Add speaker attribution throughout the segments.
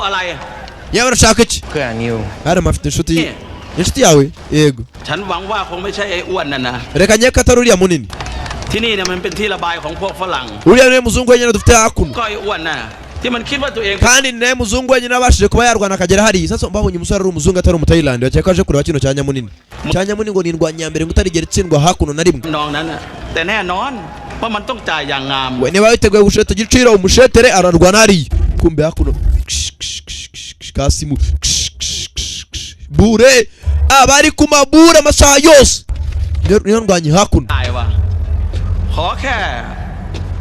Speaker 1: อะไร
Speaker 2: Yewe, urashaka iki?
Speaker 3: เพื่อนนิว
Speaker 2: Hano afite inshuti, inshuti yawe? Yego.
Speaker 1: ฉันหวังว่าคงไม่ใช่ไอ้อ้วนน่ะนะ
Speaker 2: Reka nkeke atari uriya munini.
Speaker 1: ที่นี่เนี่ยมันเป็นที่ระบายของพวกฝรั่ง
Speaker 2: Uriya niwe muzungu wenyine dufite hakuno.
Speaker 1: ก็ไอ้อ้วนน่ะที่มันคิดว่าตัวเอง
Speaker 2: Kandi ni nawe muzungu wenyine wabashije kuba yarwana akagera hariya. Sasa babonye umusore ari umuzungu atari umutayilandi, bakeka ko aje kureba kino cya nyamunini. Cya nyamunini ngo ni indwanyi ya mbere ngo utarigera itsindwa hakuno na rimwe.
Speaker 1: นองนั้นน่ะแต่แน่นอนว่ามันต้องจ่ายอย่างงาม
Speaker 2: We niba witeguye gusheta igiciro umushetere ararwana hariya. Kumbe hakuno ksh, ksh, ksh, ksh, ksh, Kasimu ksh, ksh, ksh, ksh. Bure abari ku mabure amasaha yose, niyo ndwanyi hakuno.
Speaker 1: จ่ายวะขอแค่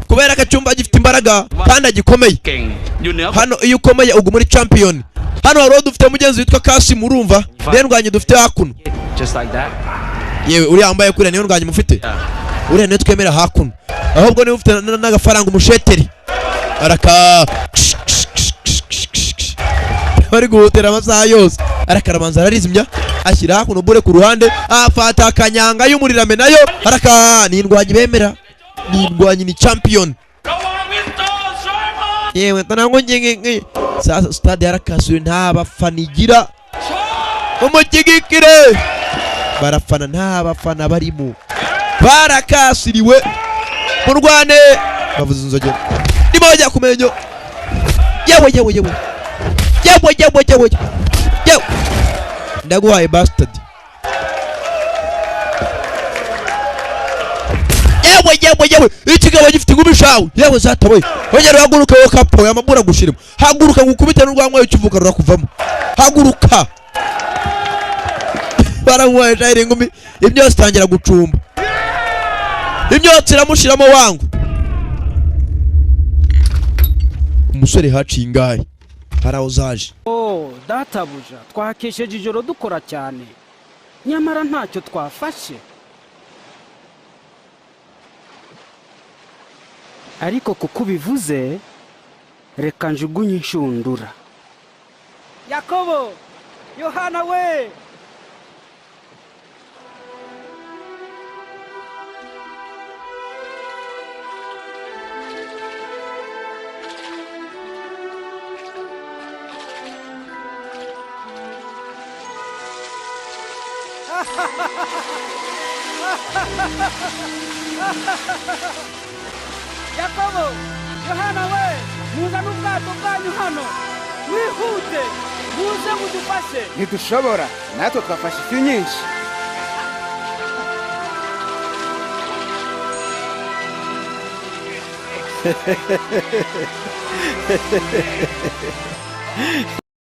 Speaker 2: Kubera ko acyumva gifite imbaraga kandi agikomeye.
Speaker 1: เก่งอยู่เหนือ
Speaker 2: Hano iyo ukomeye uguma uri champion. Hano hari uwo dufite mugenzi witwa Kasimu, urumva niyo ndwanyi dufite hakuno.
Speaker 3: Just like that.
Speaker 2: Yewe, uriya wambaye kuriya niyo ndwanyi mufite, uriya niyo twemera hakuno. Ahubwo niba ufite n'agafaranga umusheteri araka bari guhutera amasaha yose, arakarabanza ararizimya, ashyira hakuno bure ku ruhande, afata akanyanga y'umuriro amenayo araka. Ni indwanyi bemera, ni indwanyi, ni champion.
Speaker 1: ระวังมิสเตอร์ไซมอน
Speaker 2: Yewe tanango ngingi. Sasa stade yarakasuye, nta bafana igira. Umukigikire barafana, nta bafana barimo, barakasiriwe. Murwane bavuze inzogera nimojya ku menyo. Yewe yewe yewe yewe yewe yewe yewe, ndaguhaye bastard. Yewe yewe yewe, ikigabo gifite ingumi shawe. Yewe zatawe, ongera uhaguruke wowe kapo yamabura gushirimo. Haguruka ngukubite n'urwanywa ukivuka rurakuvamo. Haguruka. Baramuhaye shayiri ingumi, imyotsi itangira gucumba, imyotsi iramushiramo wangu. Umusore haciye ingahe, hari aho zaje.
Speaker 4: Oh, databuja, twakesheje ijoro dukora cyane, nyamara ntacyo twafashe. Ariko kuko ubivuze, reka njugunye inshundura. Yakobo, Yohana we! Yakobo, Yohana we, muzane ubwato bwanyu hano, mwihute, muze mudufashe.
Speaker 5: Ntidushobora, natwe twafashe ifi nyinshi.